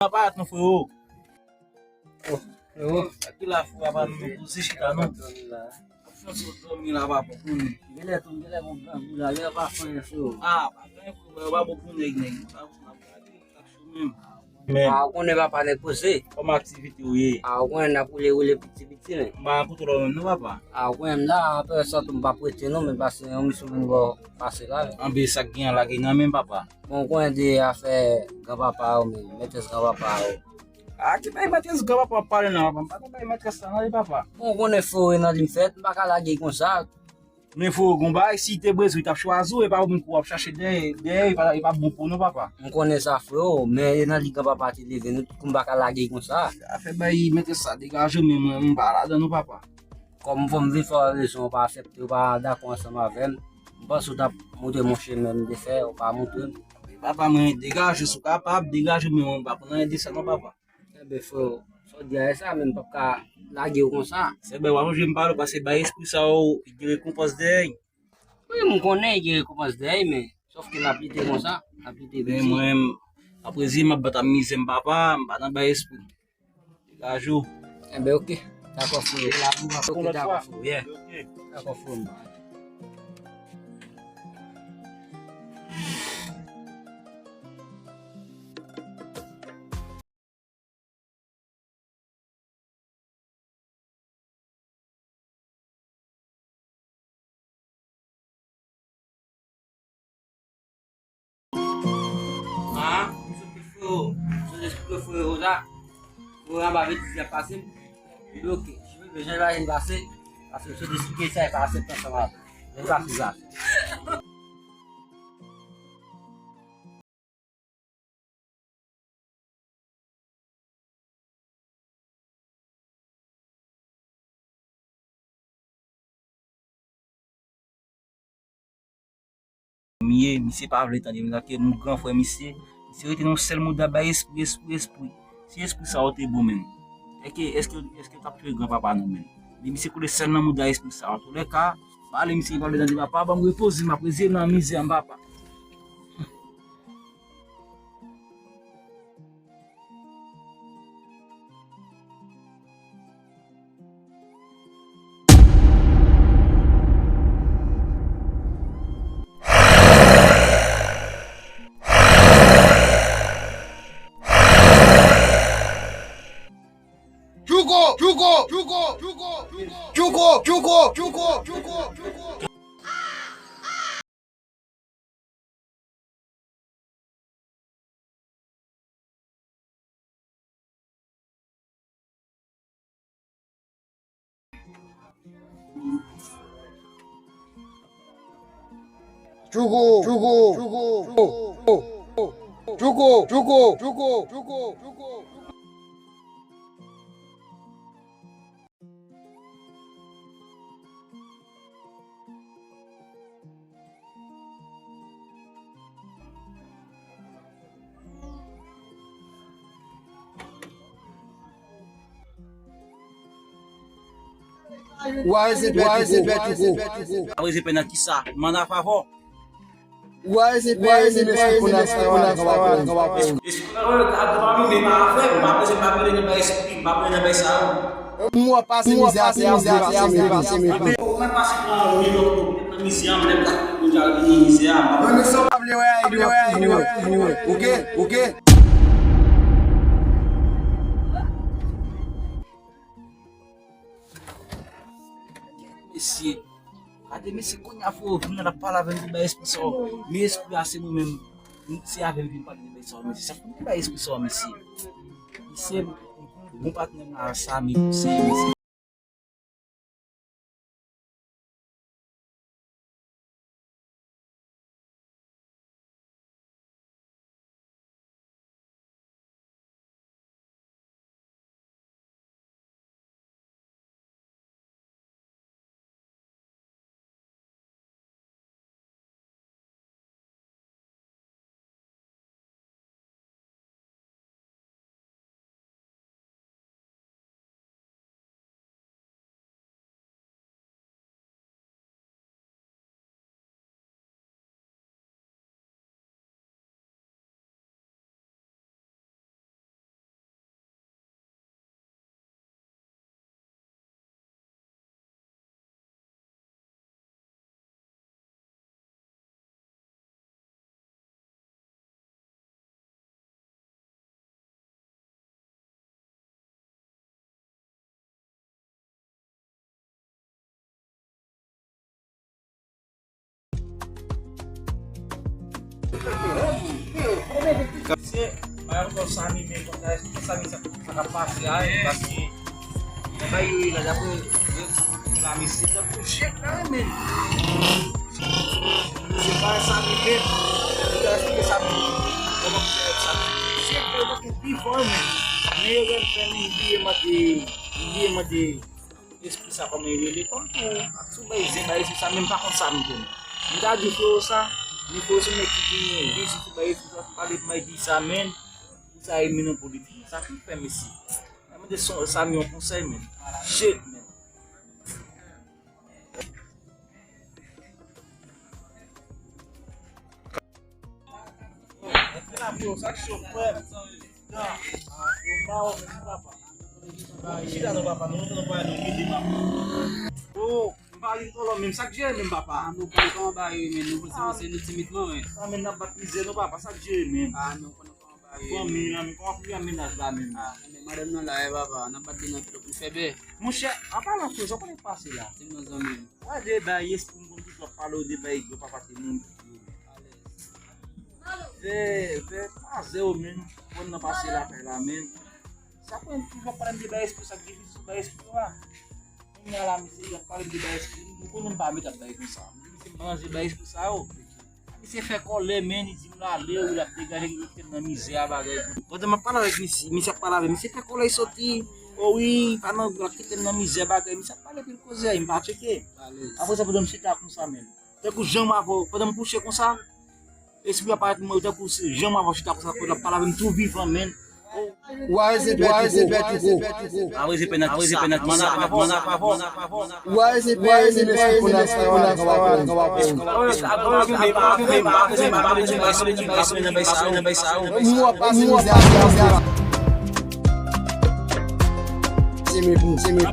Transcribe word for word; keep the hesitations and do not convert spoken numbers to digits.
Apa non, frero. Oh, frero. Ki la, frero, apa nou poze chita, non? Ap fè yon ti dòmi la, papa, pou nou. Genlè tou, genlè bon grangou la, lè pa fanyen, frero. Ah, pa fanyen, frero, pa bon pou nèg, nèg. Pa pou n ap gade, tak cho menm. Men, ah, ou konnen papa nèg poze. Kòman aktivite w ye? Ah, ou konnen n ap woule, woule piti, piti, men. M pa koute w menm, non, papa. Ah, ou konnen m la, apre sa tou, m p ap rete, non, men pase yon misyon vin bò pase la, men. Anben, sa k gen an lage nan men, papa. Bon, ou konnen de afè granpapa yo, men, mètrès granpapa yo. A, ki bay mètrès granpapa w ap pale la, papa? M pa nan bay mètrès la, non, li, papa. Bon, ou konnen frero, e nan li m fèt, m pa ka lage konsa. Men frero, gon bagay, si te bezwen, li t ap chwazi w, e pa ou menm ki w ap chache dèyè, dèyè, e pa, e pa bon pou nou, papa. M konnen sa, frero, men e nan li granpapa te leve nou, tout kou m pa ka lage konsa. Afè bay mètrès sa, degaje w, men mwen, m pa ladan, non, papa. Kòm fò m vin fè w rezon, ou pa aksepte, ou pa dakò ansanm avè m. M panse ou t ap montre m yon chemen m te fè, ou pa montre m. Papa, mwen, degaje w si w kapab, degaje w, men mwen, m pa konn anyen de sa, non, papa. Enben, frero, sa w di a, e sa, men m p ap ka lage w konsa. Sèlman, w ap oblije m pale w, paske bay espri sa yo, gen rekonpans dèyè. Wi, m konnen gen rekonpans dèyè, men sòf ke n ap lite konsa, n ap lite. Men piti. Mwen, apre zi, m ap bat ak mizè m, papa, m pa nan bay espri. Degaje w. Enben, oke. Dakò, frero. Oke, dakò, frero, yeah. Oke. Dakò, frero. Ah, m sot frero. M sot esplike frero sa. Frero anba betiz y ap pase m. Li bloke. Cheve bezwen la vin pase. Paske m sot esplike sa, e pa aksepte ansanm avè m. Vin pase sa. M ye, misye pa vle tande m, tanke m gran frè misye, misye rete nan yon sèl mouda bay espri, espri, espri. Si espri sa yo te bon menm, èske, èske, èske yo t ap touye granpapa nou menm? Men misye koule sèl nan mouda espri sa yo. Antoulèka, pale misye pa vle tande papa, ban m repoze m, m ap rete nan mizè m, papa. Tchouko, tchouko, tchouko, tchouko, tchouko. Tchouko, tchouko, tchouko, tchouko. Ou a rezepè Tchouko. Ou a rezepè Tchouko. Ou a rezepè nan kisa? Manda favò. Ou a rezepè, ou a rezepè, ou a rezepè. Espri pa mwen, ka ap pa mwen, men pa avè m. M pa bezwen, m pa bezwen nan bay espri, m pa bezwen nan bay sa yo. M w ap pase mizè atè a, ou vle pase mizè. Ou mèt pase pran yon minòt pou mèt nan mizè a, mèt la pou dja vini mizè a. Mwen, men sa w pa vle wè a, ou pa vle wè a, ou pa vle wè. Oke, oke. Mesye, gade mesye, kounye a frero vin la, l ap pale avè m, li bay espri sa yo. Men espri a se mwen menm, se avè m vin pale, li bay sa yo, mesye. Sa pou li bay espri sa yo, mesye. Mesye, bon patnè m la, sa, mesye, mesye. Mesye, bay ankò Samy, men konsa, esplike Samy sa, sa k ap pase a, paske nan bay yo ye la, dapre yo, sa pa fè la, mesye, tankou chèk la, men. Se pa Samy, men. Yo ta esplike Samy kòman pou fè Samy. Chèk la, tankou vivan, men. Men yo gen fè li bliye mande, bliye mande. Espri sa kòman li rele kòm tou. Ak sou bay zen bay espri sa, men m pa konn sa m konn. M ta di frè sa, men frè se nèg ki genyen vi, si sou bay espri sa, pale m bay di sa, men. Pou sa e men nan politik. Sa ki fè mesye. Mwen mande son sa m yon konsèy, men. Shit, men. Sa k cho, frè m. Yo, m ba ou menm papa. Chita non papa, nou, nou pa nou kite papa. Oh, m pa vin kòlò menm, sa k jere menm papa. Ah, nou konn kòman bagay yo menm, nou se nou se nou timidman, wi. Ah, men n ap bat mizè nou papa, sa k jere menm. Ah, nou konn kòman bagay yo. Fanmi la, men kòman pou y a menaj la menm. Ah, men madanm nan la, e papa, n ap bat li nan pito pou fè bè. Monchè, apa la fè, sa konnen pase la. Se nou zanmi. Gade bay espri m konn toujou ap pale w de bay yo papa te moun. Fè, fè pazè w menm, konn nan pase lakay la menm. Sa konn toujou ap pale m de bay espri, sa k difisil bay espri yo a. Kounye a la, misye ap pale m de bay espri, nou konnen m pa met ap bay konsa. M di misye m pa manje bay espri sa yo. Misye fè kòlè, men, li di m l ale, wi, l ap degaje, li kite m nan mizè a, bagay. Pandan m ap pale avèk misye, misye ap pale avè m, misye fè kòlè, li soti. O wi, pa nan, l ap kite m nan mizè, bagay. Misye ap pale pil koze, m pa tcheke. Apre sa, pandan m chita konsa, men. Tankou jan m avè w, pandan m kouche konsa, espri a parèt mwen, tankou se jan m avè w chita konsa, pandan l ap pale avè m tou vivan, men. Ou a rezepè tou gwo. A rezepè nèt, a rezepè nèt, manna pa bon, manna pa bon. Ou a rezepè, ou a rezepè, ou a rezepè, ou a rezepè. Mwen ap pase mizè a. Se men pou, se men